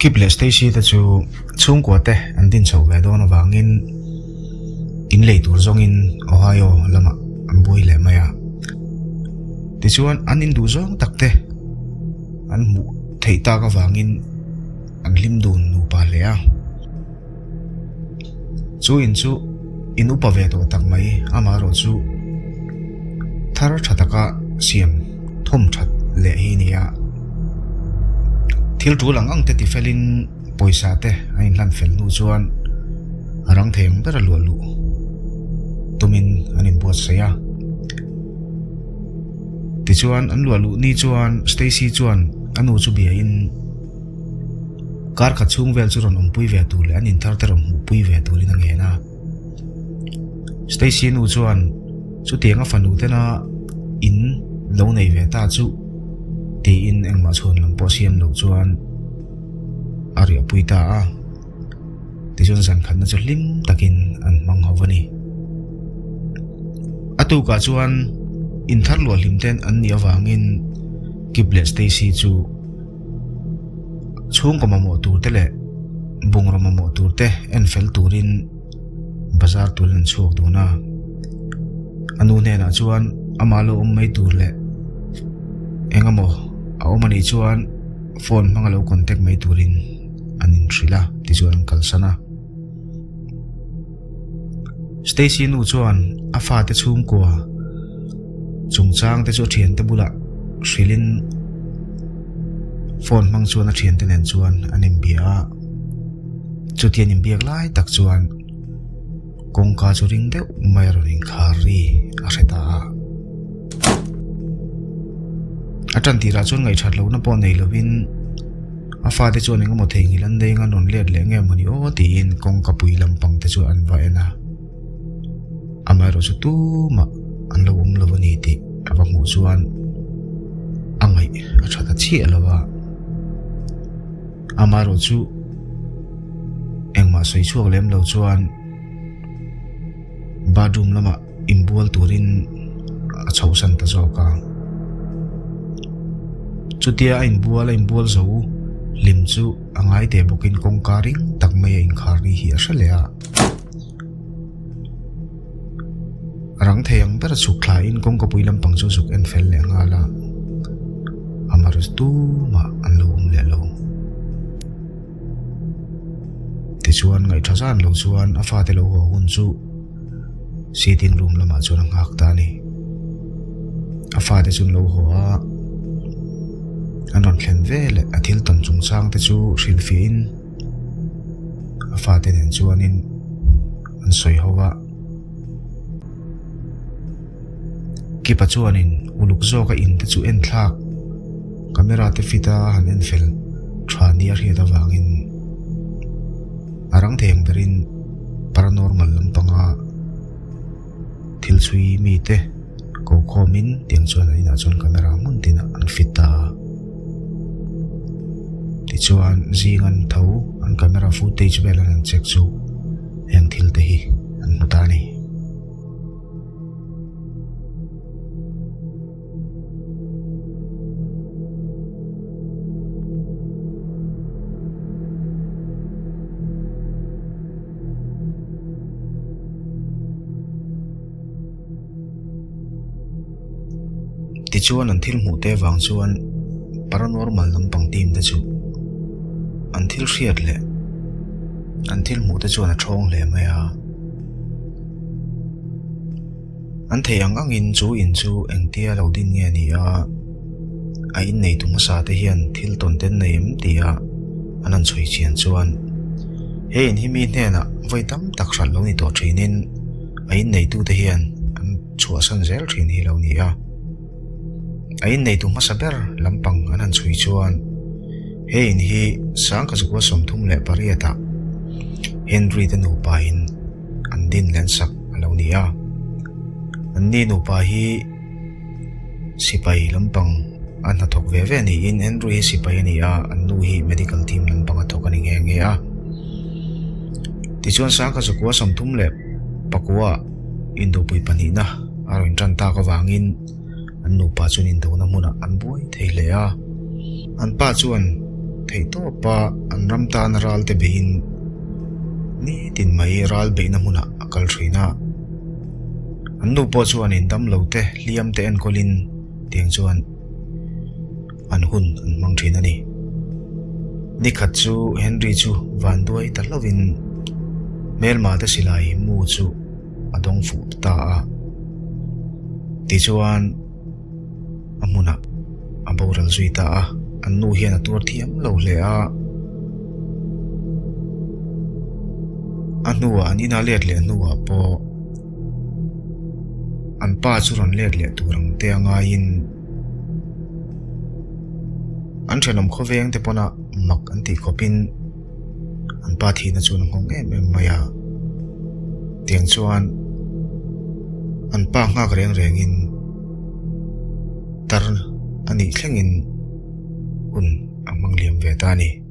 Kip leh Stacy te chu chhungkua te an din chho ve dawn avangin in lei tur zawngin Ohio lamah an buai leh mai a. Tichuan an induh zawng tak te an hmuh theih tak avangin an hlim dun nupa hle a. Chu in chu in upa ve tawh tak mai, amaherawh chu thar tha taka siam thawm that leh hi nia. Thil tul ang ang te tifelin pawisa te a inhlan fel hnu chuan a rang thei ang ber a luah luh tumin an inbuatsaih a. Tichuan an luah luh ni chuan Stacy chuan a nu chu biain. Kar khat chhung vel chu rawn awmpui ve tur leh an inthar te rawn hmuhpui ve turin a ngen a. Stacy nu chuan chutiang a fanu tena in lo nei ve ta chu tiin engmah chhuan lam pawh siam loh chuan a riahpui ta a. Tichuan zan khatna chu hlim takin an hmang ho a ni. A tukah chuan inthar luah hlim ten an nih avangin Kip leh Stacy chu Chhungkaw mamawh tur te leh bungraw mamawh tur te en fel turin bazar turin an chhuak dun a. A nu hnenah chuan amah lo awm mai tur leh eng emaw a awm anih chuan phone hmanga lo contact mai turin an inhrilh a tichuan an kalsan a. Stacy nu chuan a fate chhungkua chungchang te chu a thiante bulah hrilhin phone hmang chuan a thiante nen chuan an inbia a. Chuti an inbiak lai tak chuan kawngka chu ring deuh mai a rawn inkhar ri a hre ta a. A tan tirah chuan ngaihṭhat lohna pawh nei lovin a fate chuan eng emaw theihnghilh an nei anga rawn let leh nge mawni aw tiin kawngka pui lampang te chu an va en a. Amaherawh chu tumah an lo awm lo a ni tih a va hmuh chuan a ngaih a ṭha ta chiah lo a. Amaherawh chu engmah sawi chhuak lem lo chuan bathroom lamah inbual turin a chhohsan ta zawk a. Chutia a inbual a inbual zo hlim chu a ngai teh bawkin kawngka ring tak mai a inkhar ri hi a hre leh a. A rang thei ang ber a chhuk thlain kawngka pui lampang chu zuk en fel leh nghal a, amaherawhchu tumah an lo awm leh lo. Tichuan ngaihṭha zan lo chuan a fate lo haw hun chu sitting room lamah chuan a nghak ta a ni. A fate chu an lo haw a, an rawn thlen veleh a thil tawn chungchang te chu hrilhfiahin a fate nen chuanin an sawi ho a. Kipa chuanin uluk zawka in te chu en thlak camera te fit a han en fel tha nia hriat avangin a rang thei ang berin paranormal lampanga thil chhui mite ko khawmin tiang chuan an inah chuan camera hmun tinah an fit ta a. Tichuan zing an tho an camera footage vel an han check chu heng thil te hi an hmu ta a ni. Tichuan an thil hmuh te avang chuan paranormal lampang team te chu an thil hriat leh an thil hmuh te chuan a thawng hle mai a. An thei ang angin chu in chu engtia lo din nge ni a, a inneitu hmasa te hian thil tawn ten nei em tia an han chhui chian chuan he in hi mi hnenah vawi tam tak hralh lo ni tawh thinin a inneitu te hian an chhuahsan zel thin hi lo ni a. A inneitu hmasa ber lampang an han chhui chuan he in hi Sangkachukua 38 ah Henry te nupa in an din len sak a lo ni a. An ni nupa hi sipai lampang a hnathawk ve ve niin Andrew hi sipai a ni a, an nu hi medical team lampang a thawk a ni nghe nghe a. Tichuan Sangkachukua 34 ah Indopui pahnihna a rawn tan tak avangin an nupa chuan indona hmunah an buai thei hle a. An pa chuan. Theihtawpa an ram tana ral te beihin nitin mai ral beihna hmunah a kal thin a. An nu pawh chuanin damlo te hliam te enkawlin tiang chuan an hun an hmang thin a ni. Nikhat chu Henry chu vanduai ta hlauhin hmelma te silai mu chu a dawng fuh ta a. Tichuan. A hmunah a boral zui ta a, an nu hian a tuar thiam lo hle a. A hnuah an ina let leh hnuah pawh an pa chu rawn let leh tur ang te a ngaiin an thenawm khawveng te pawna mak an tih khawpin An pa thihna chuan a nghawng em em mai a, tiang chuan an pa nghak reng rengin tar a nih thlengin hun a hmang liam ve ta a ni.